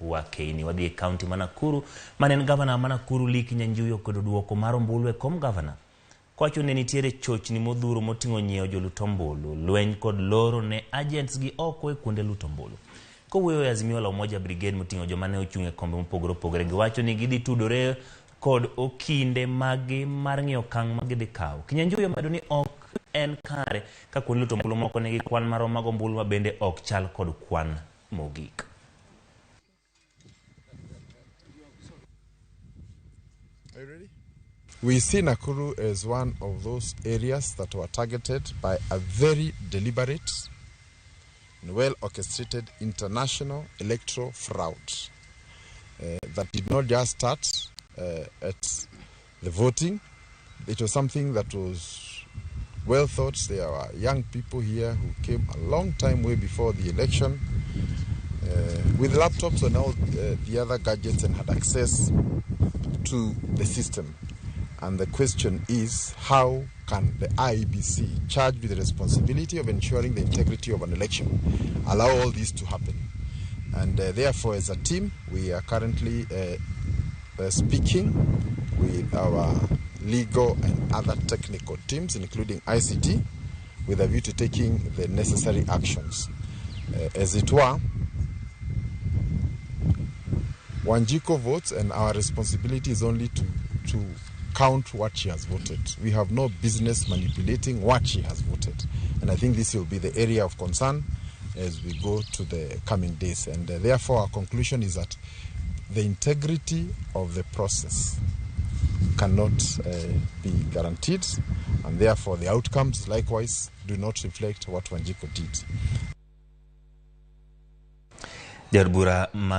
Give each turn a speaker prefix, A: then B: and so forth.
A: Wakeini. Wadhi e kaunti ma Nakuru mane en gavana ma Nakuru Lee Kinyanjui okwedo duoko mar ombulu e kom gavana. Kowacho ni ne nitiere chochni modhuro moting'o nyiewo jolut ombulu, lweny kod loro ne agents gi oko e kuonde luto ombulu. Kowuoyo e Azimio la Umoja Brigade moting'o joma ne ochung' e kombe mopogore opogore giwacho ni gidhi tudore kod okinde maggi mar ng'iyo okang' ma gidhi kawo. Kinyanjui omedo ni ok en kare ka kuonde luto ombulu moko nigi kwan marom mag ombulu ma bende ok chal kod kwan mogik.
B: Are you ready? We see Nakuru as one of those areas that were targeted by a very deliberate and well orchestrated international electoral fraud that did not just start at the voting. It was something that was well thought. There were young people here who came a long time way before the election with laptops and all the other gadgets and had access to the system. And the question is, how can the IEBC, charged with the responsibility of ensuring the integrity of an election, allow all this to happen? And therefore, as a team, we are currently speaking with our legal and other technical teams, including ICT, with a view to taking the necessary actions. As it were, Wanjiku votes, and our responsibility is only to count what she has voted. We have no business manipulating what she has voted. And I think this will be the area of concern as we go to the coming days. And therefore, our conclusion is that the integrity of the process cannot be guaranteed, and therefore the outcomes likewise do not reflect what Wanjiku did.
A: Jaod bura man